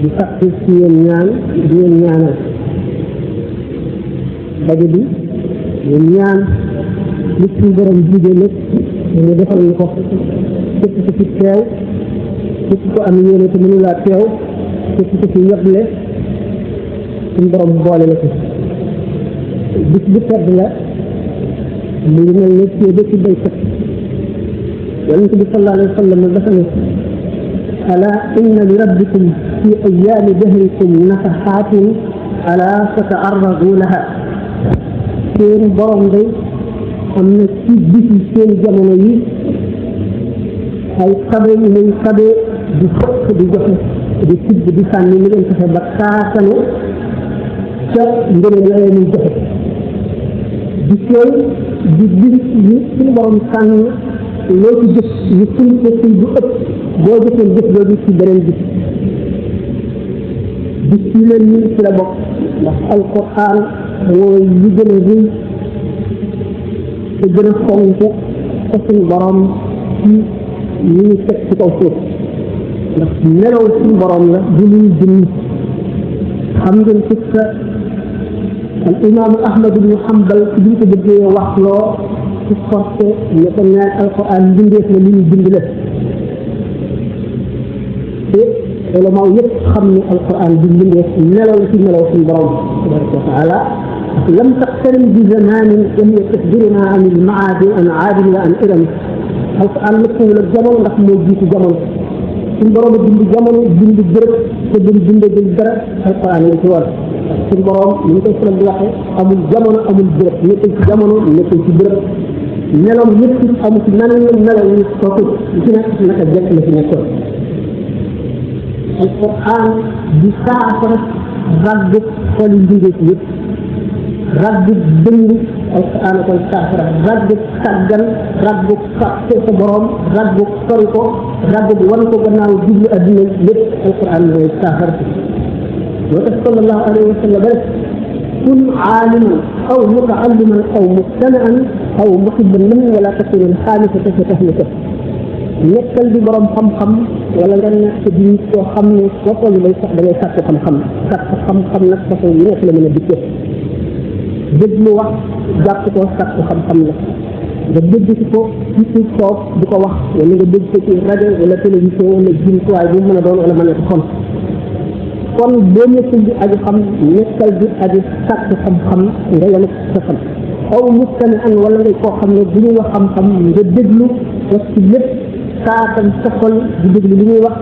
di sakku ci yéen ñaan di leen ñaanal daje bi yéen ñaan li ci borom jigéen lépp ñu defal ñu ko képp ku ci teew képp ku am yéene te mënu laa teew képp ku ci yoble suñu borom boole la ko bis bu tedd la mu ngi mel ne ci ba ci baykat yonent bi sallallahu alayhi wa sallam dafa ne ala inna li rabbikum fi ayyaami dahrikum nafaxaatin ala fata'arradu laha seen borom day am na ci bisi seen jamono yi ay kabe yu muy kabe di fokk di joxe di tibb di sànni ni leen fexe ba kaasanu ca ngëneel la leen joxe bis yooyu di bis yi suñu borom sànn loo ci jëf ñu ful ko ful bu ëpp boo jëfee jëf loolu ci beneen bis yi leen nii ci la bokk ndax alquran mooy li gën a rëy te gën a fonk ko suñu borom ci li ñu teg ci kaw suuf ndax melaw suñu borom la du luy jënd xam ngeen ci sa al imaamu Ahmad ibnu Hanbal ci biñ ko bëggee wax loo ci forcé ne ko naan alquran bindeef la li ñu bind la te ulama yëpp xam ne alquran bi bindeef melaw la ci melaw suñu borom tabaraka wa taala lam taqtarim bi zamanin wa hiya tuxbiruna an il maadi an aadin wa an iram alquran lëkkul ak jamono ndax moo jiitu jamono suñu borom a bind jamono bind bërëb te buñ bindagul dara alquran la ci war suñu borom ñu ngi koy faral di waxee amul jamono amul bërëb nekkul ci jamono nekkul ci bërëb meloom yëpp amu ci nan la melo yi kooku ci nekk naka jekk la ci nekkoon alquran di saafara ragg xoli mbindeef yëpp ragg dëng alquran koy saafara ragg sàggan ragg fàtte sa borom ragg sori ko ragg wan ko gannaaw jublu adduna lépp alquran mooy saafara وقال صلى الله عليه وسلم كن عالما او متعلما او مقتنعا او محبا منه ولا تكن الخامسه فتهلكه nekkal di borom xam-xam wala nga nekk di nit koo xam ne boppam lay sax da ngay sàkk xam-xam sàkk xam-xam nag façon yu nekk la mën a dikkee déglu wax jàpp ko sàkk xam-xam la nga dégg ci ko ci ci toog di ko wax wala nga dégg ko ci rajo wala télévision wala jumtuwaay bu mën a doon wala mën a ko xam kon boo nekkul di aju xam nekkal di aju sàkk xam-xam nga yem sa xam aw mustani an wala ngay koo xam ne bu ñuy wax xam-xam nga déglu wax ci lépp saatam sa xol di déglu li ñuy wax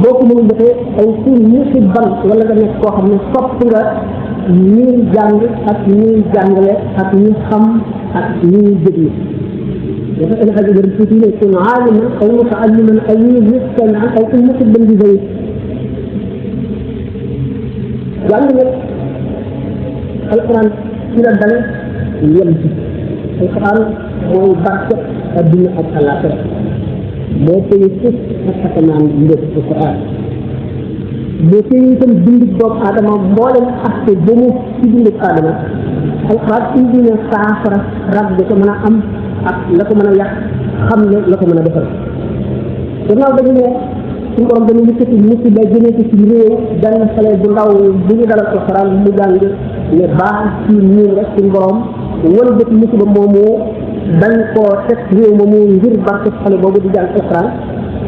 boo ko mënul defee aw kun muhibban wala nga nekk koo xam ne sopp nga ñuy jàng ak ñuy jàngale ak ñuy xam ak ñuy déglu dafa ëllëg ak bëri tuuti ne kun aaliman aw mutaalliman aw mustani an aw kun muhibban di zay jàng nag alquran ci la dale yem ci alquran mooy barke adduna ak àllaaxira moo téye suuf ak asamaan ndëf alquran moo téye itam bindu doomu aadama mboolem aspect ba mu ci bindu aadama alquran indi na saafara rab da ko mën a am ak la ko mën a yàq xam ne la ko mën a defal gannaaw dañu ne suñu borom dañu yëkkati musiba jëmee ko ci réew benn xale bu ndaw bu ñu dalal alxuraan mu jàng ne baax ci ñun rek suñu borom wala bët musiba moomu dañ koo teg réew moomu ngir barke xale boobu di jàng alxuraan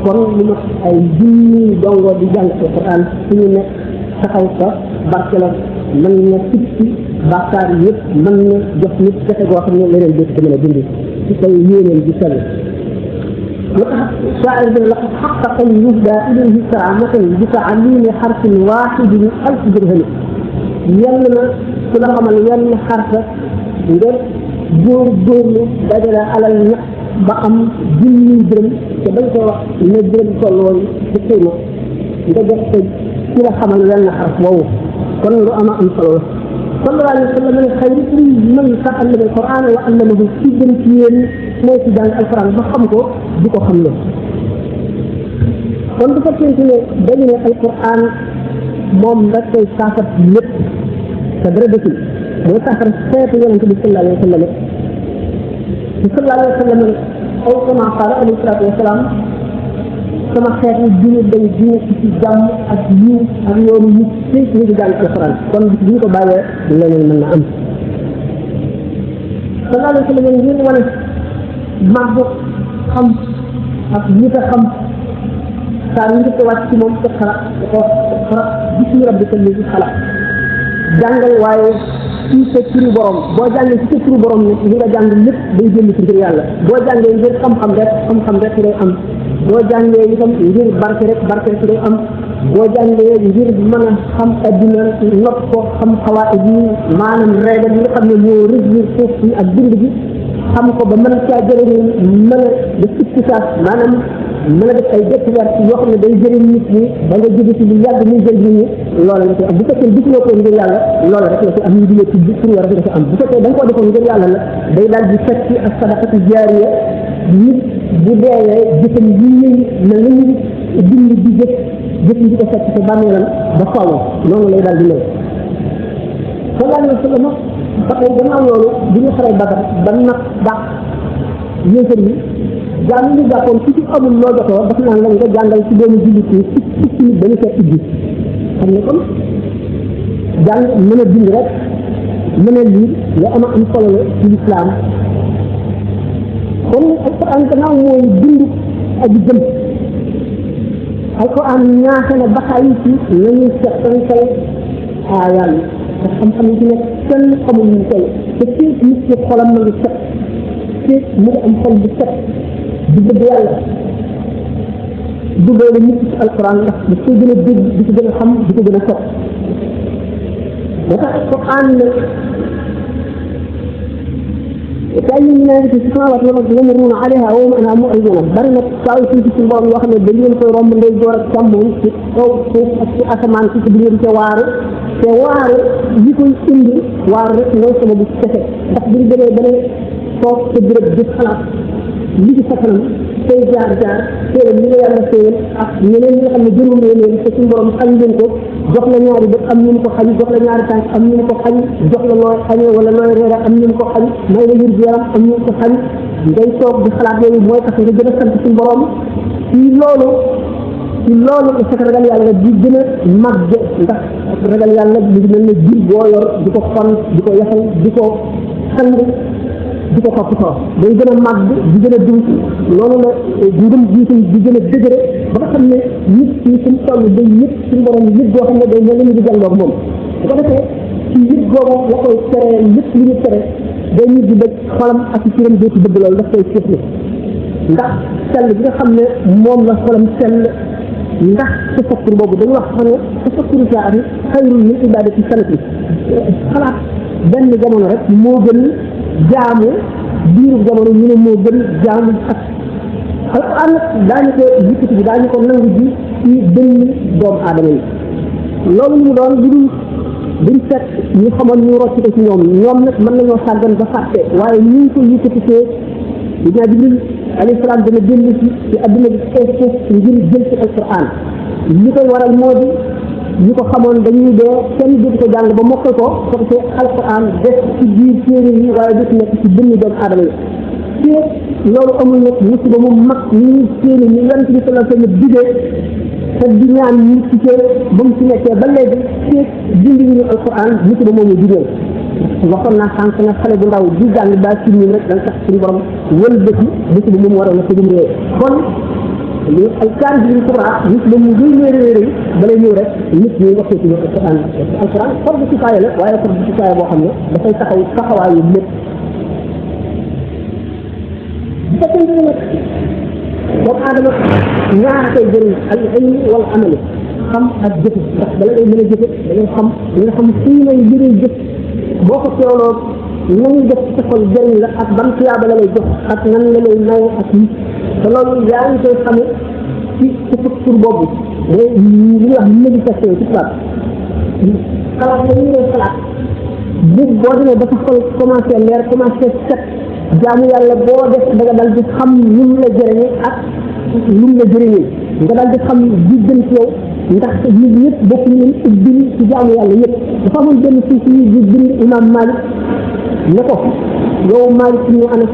kon lu ma ay junni dongo di jàng alxuraan suñu nekk taxaw sa barke la mën na fippi bàkkaar yëpp mën na jox nit jafe goo xam ne leneen dootu ko mën a dindi ci kaw yéeneen di sell شاعر لقد حقق أن يهدى إليه كرامة بتعليم حرف واحد من 1000 درهم يلنا كل عمل يلنا حرف غير دور دجل على النح بأم جني درم كبنت ندرم كلون بكيمة دجل كل عمل يلنا حرف واو كل أما أنصله صلى الله عليه وسلم خير من تعلم القرآن وعلمه في بنتين mooy ci jàng alquran ba xam ko di ko xam ne kon bu fekkente ne dañu ne alquran moom da koy saafara lépp te dara desul mooy saafara xeetu yonente bi sallallahu alayhi wa sallam sallallahu alayhi wa sallam aw kama qaala alayhi salaatu wa salaam sama xeet yi dina dina ci jàmm ak yiw ak yoonu nit ci ñu ngi jàng alquran kon bu ñu ko bàyyee leneen mën na am sallallahu alayhi wa sallam ngir wane màgg xam ak nit a xam saa ñu ko wàcc ci moom ko xalaat bismi rabbika alladi xalaq jàngal waaye ci sa turu borom boo jàngee ci sa turu borom ne li nga jàng lépp day jënd ci ngir yàlla boo jàngee ngir xam-xam rek ngay am boo jàngee itam ngir barke rek ngay am boo jàngee ngir mën a xam adduna not ko xam xawaat yi maanaam reegal yi nga xam ne moo régir suuf si ak dund bi xam ko ba mën a caa jëriñ mën a def iktisaas maanaam mën a def ay découverte yoo xam ne day jëriñ nit ñi ba nga jóge ci lu yàgg muy jël nit ñi loola la ci am bu fekkee gisuloo ko ngir yàlla loola rek la ci am ñu dilee ci tur rek la ci am bu fekkee da nga koo defoon ngir yàlla la day daal di fekk ak sadaqatu jaariya nit bu deewee jëfam yi ñuy na la ñuy bind di jëf di ko fekk sa bàmmeelam ba faaw noonu lay daal di mel sallallahu alayhi wa sallam ba tey gannaaw loolu bi ñu xaree Badar ba nag dàq yéefar yi jaam yi ñu jàppoon ci amul loo jotoo daf naan la nga jàngal ci doomu jullit yi ci nit dañu fekk ibbi xam ne kon jàng mën a bind rek mën a lire nga am solo la ci lislaam kon alquran gannaaw mooy bind ak jëm alquran ñaaxe na baxaay ci nañuy settantal aayaan te xam-xam yi ci nekk kenn xamul ñu koy te ci nit ki xolam na ngi set ci mu ngi am xol bu set di bëgg yàlla duggoole nit ci alquran ndax daf koy gën a dégg di ko gën a xam di ko gën a set dafa alquran ne كأي من هذه السماوات والأرض يمرون عليها وهم عنها معرضون برنا ساوي في الباب واخا ne dañ leen koy romb ndey joor ak càmmoñ ci kaw suuf ak ci asamaan ci biir ci waaru te waaru li koy indi waaru rek ngay sama bu kese ndax bu ñu demee ba ne toog sa béréb di xalaat li ci sa kanam tey jaar te li nga yàlla téyel ak ñeneen ñi nga xam ne jërum leen te suñu borom xañ leen ko jox la ñaari bët am ñu ko xañ jox la ñaari tànk am ñu ko xañ jox la looy xañee wala looy reere am ñu ko xañ may la yër yaram am ñu ko xañ ngay toog di xalaat yooyu mooy tax nga gën a sant suñu borom ci loolu sa ragal yàlla di gën a màgg ndax ragal yàlla mu ngi mel ne jur boo yor di ko xon di ko yaxal di ko sang di ko toppatoo day gën a màgg di gën a dund loolu la ngëm jiitam di gën a dëgëre ba nga xam ne nit ki suñu toll day yëg suñu borom yëg goo xam ne day mel ni di jàlloog moom bu ko defee ci yëg googu la koy teree lépp li ñu tere day nit di bëgg xolam ak ci ram dootu bëgg loolu daf koy séexli ndax sell bi nga xam ne moom la xolam sell ndax tafakkur boobu dañu wax xam ne tafakkuru saa yi xayrul min ibadati sanati xalaat benn jamono rek moo gën jaamu biiru jamono ñu ne moo gën jaamu ak alquran daañu ko yëkkati bi daañu ko nangu ji ci dënn doomu aadama yi loolu mu doon lu dul duñ fekk ñu xamoon ñu rocc ko ci ñoom nag mën nañoo sàggan ba fàtte waaye ñu ngi ko yëkkati see Sidina Jibril alayhi salaam dana dellu ci adduna bi foofu ngir jël ci alquran li koy waral moo di ñi ko xamoon dañuy dee kenn du ko jàng ba mokkal ko parce que alquran des ci biir téere yi waaye du nekk ci dënn doomu aadama yi te loolu amul nag musiba mu mag ñi téere ñi yonent bi sallallahu alayhi wa sallam digee te di ñaan nit ci ba mu ci nekkee ba léegi te dindi ñu alquran musiba moomu digee waxoon naa sànq na xale bu ndaw di jàng daa ci ñun rek danga tax suñu borom wëlbati musiba moomu waroon na ko jëm réew kon li ay kaar bi kubra nit la mu gën réeréer yi balay ñëw rek nit ñi waxee ci alquran fardu kifaaya la waaye fardu kifaaya boo xam ne dafay taxawaayu lépp bu fekkee ne nag doomu aadama ñaar koy jëriñ al ilmi wal amali xam ak jëfe ndax bala ngay mën a jëfe da ngay xam nga xam fii may jëree jëf boo ko teewloo nañu def ci xol jëriñ la ak ban tuyaaba la lay jox ak nan la lay maye ak nit te loolu yaa ngi koy xame ci tafakkur boobu day li wax méditation ci tubaab xalaat la ñu ngay xalaat bu boo demee ba sa xol commencé leer commencé set jaamu yàlla boo def da nga dal di xam lu mu la jëriñee ak lu mu la jëriñee nga dal di xam di gën ci yow ndax nit ñëpp bokk ñu ubbil ci jaamu yàlla yëpp dafa amoon benn suuf yi di bind imam Malik ne ko yow Malik ñu anas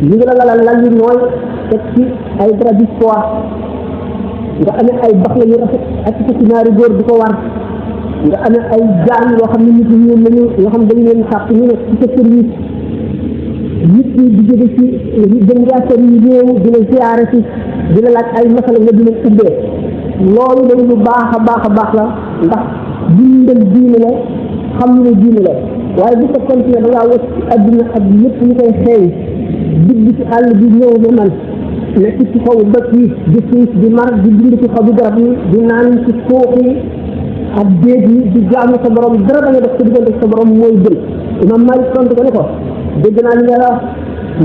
ñu ngi la lalal lal yu nooy teg ci ay drap du soie nga amee ay bax la yu rafet ak ci ñaari góor di ko war nga amee ay jaan yoo xam ne nit ñi ñoom lañu yoo xam ne dañu leen sàpp ñu nekk ci sa service nit ñi di jóge ci dem ngaa seen réew di la ziyaare si di la laaj ay masala nga di leen ubbee loolu dañ lu baax a baax la ndax dundal diine la xam ne diine la waaye bu fekkoon ne da ngaa wëcc ci adduna ak lépp ñu koy xeeñ dugg ci àll bi ñëw ba man nekk ci kaw dëkk yi di xiif di mar di dund ci xobu garab yi di naan ci suuf yi ak déeg yi di jaamu sa borom dara da nga def sa diggante sa borom mooy gën imam Malik tontu ko ne ko dégg naa li nga wax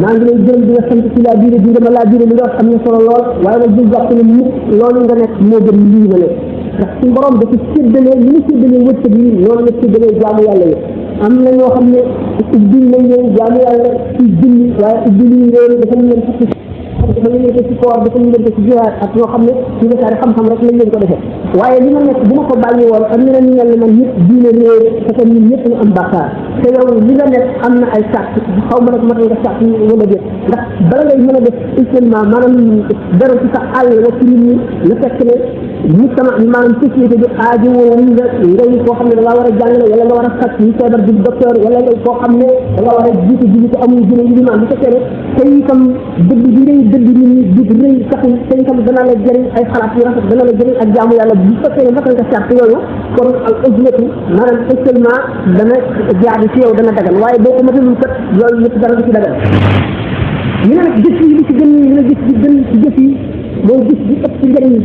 maa ngi lay gërëm di nga sant ci laa diine di nga ma laa diine li nga wax am na solo lool waaye nag bul jàpp ne mukk loolu nga nekk moo gën lii ma nekk ndax suñu borom dafa séddalee li ñu séddalee wërsëg yi noonu la séddalee jaamu yàlla yi am na ñoo xam ne ubbil nañ leen jaamu yàlla ci julli waaye ubbil ñu leen dafa ñu leen ci dafa ñu leen ko ci koor dafa ñu leen ko ci jihaad ak ñoo xam ne ci wesaare xam-xam rek lañ leen ko defee waaye li ma nekk bu ma ko bàyyi woon am na ñu yàlla man ñëpp diine réer parce que ñun ñëpp ñu am bàkkaar te yow li nga nekk am na ay sàrt xaw ma nag matal nga sàrt wala déet ndax bala ngay mën a def islailement maanaam dara ci sa àll la ci nit ñi la fekk ne ñu sama maanaam société bi aajo woon nga ngay koo xam ne da ngaa war a jàngale wala nga war a faj ñu feebar di docteur wala ngay koo xam ne da nga war a jiite ji ko amul jëne yi maanaam bu fekkee ne te itam dëgg bi ngay dëgg nit ñi di rëy tax te itam dana la jëriñ ay xalaat yu rafet dana la jëriñ ak jaamu yàlla bu fekkee ne matal nga sart yooyu kon al ujlatu maanaam seulement dana jaadu ci yow dana dagan waaye boo ko matalul kat yooyu yëpp dara du ci dagan ñu ne nag jëf yi li ci gën ñu ne gis bi gën ci jëf yi mooy gis bi ëpp ci njëriñ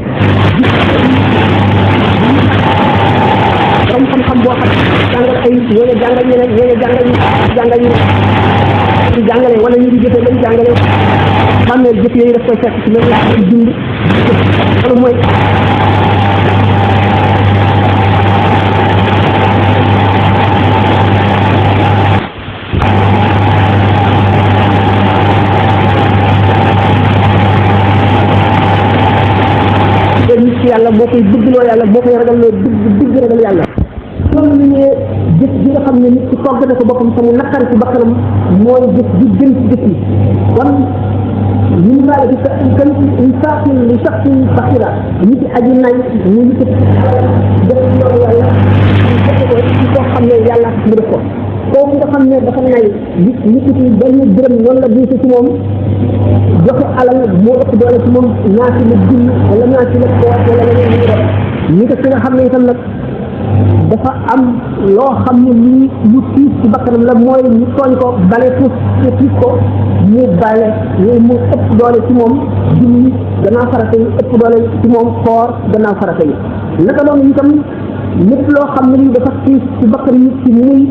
borom xam-xam boo xam jàngal ay ñoo jàngal ñeneen ñoo jàngal ñu jàngale wala ñu di jëfee lañ jàngale xam ne jëf yooyu daf koy fekk ci loolu laa dund loolu mooy nit ci yàlla boo koy bëggloo yàlla boo koy ragalloo dëgg ragal yàlla loolu ñu ne jëf ji nga xam ne nit ci togg na ko boppam te mu naqari ci bakkanam mooy jëf ji gën ci jëf yi kon ñun maa la gis kan une saati li sax ci baxira nit ci aji nañ ñu ngi def loolu yàlla ko ci koo xam ne yàlla mu def ko kooku nga xam ne dafa nay nit ci benn dërëm noonu la diise ci moom joxe alal moo ëpp doole ci moom ñaati la julli wala ñaati la koor wala leneen ñu def ñi ko ci nga xam ne itam nag dafa am loo xam ne lii lu tiis ci bakkanam la mooy ñu tooñ ko bale tuus te tiis ko mu bale yooyu mu ëpp doole ci moom julli gannaaw farata yi ëpp doole ci moom koor gannaaw farata yi naka noonu itam lépp loo xam ne lii dafa tiis ci bakkan nit ci muy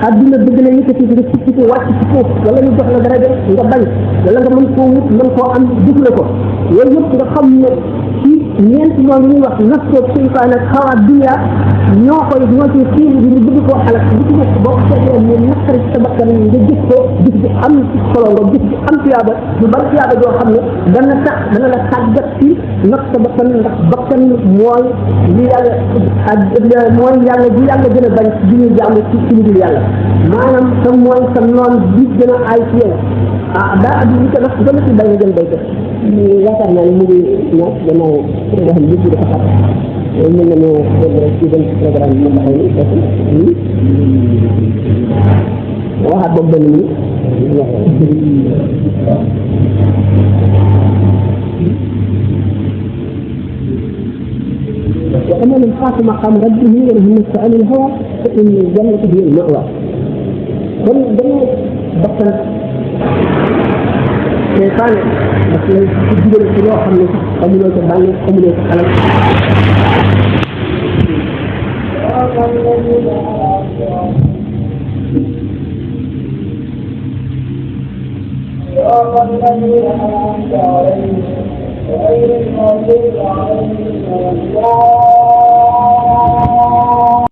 àdduna bëgg na yëkkati nga ci wàcc ci suuf wala ñu jox la dara de nga bañ wala nga mën koo wut mën koo am dugg la ko yooyu yëpp nga xam ne ci ñeent ñoom ñuy wax nafsoog seytaan ak xawaat dunya ñoo ci xiir bi ñu bëgg koo xalaat bu ci nekk boo ko seetee mu naqari ci sa bakkan nga gis ko gis bi am solo nga gis bi am tuyaaba lu bari tuyaaba joo xam ne dana tax dana la tàggat ci nag sa bakkan ndax bakkan mooy li yàlla mooy yàlla bi yàlla gën a bañ bi ñuy jaamu ci lu dul yàlla maanaam sa mooy sa noon bi gën a aay ci yow daa addu li ko nag gën a ci bay nga jël bay ko yaakaar naa ne mu ngi ñaar gannaaw programme bi dafa xat mën na ñoo rek ci dem ci programme bi ma taxaw ni waxaat boobu benn minute وأما من خاف مقام ربه ونهى عن الهوى فإن الجنة هي المأوى. kon dañoo bakkan seytaane daf lay ci digal ci loo xam ne amuloo ko bànneex amuloo ko xalal غير المغضوب عليهم ولا الضالين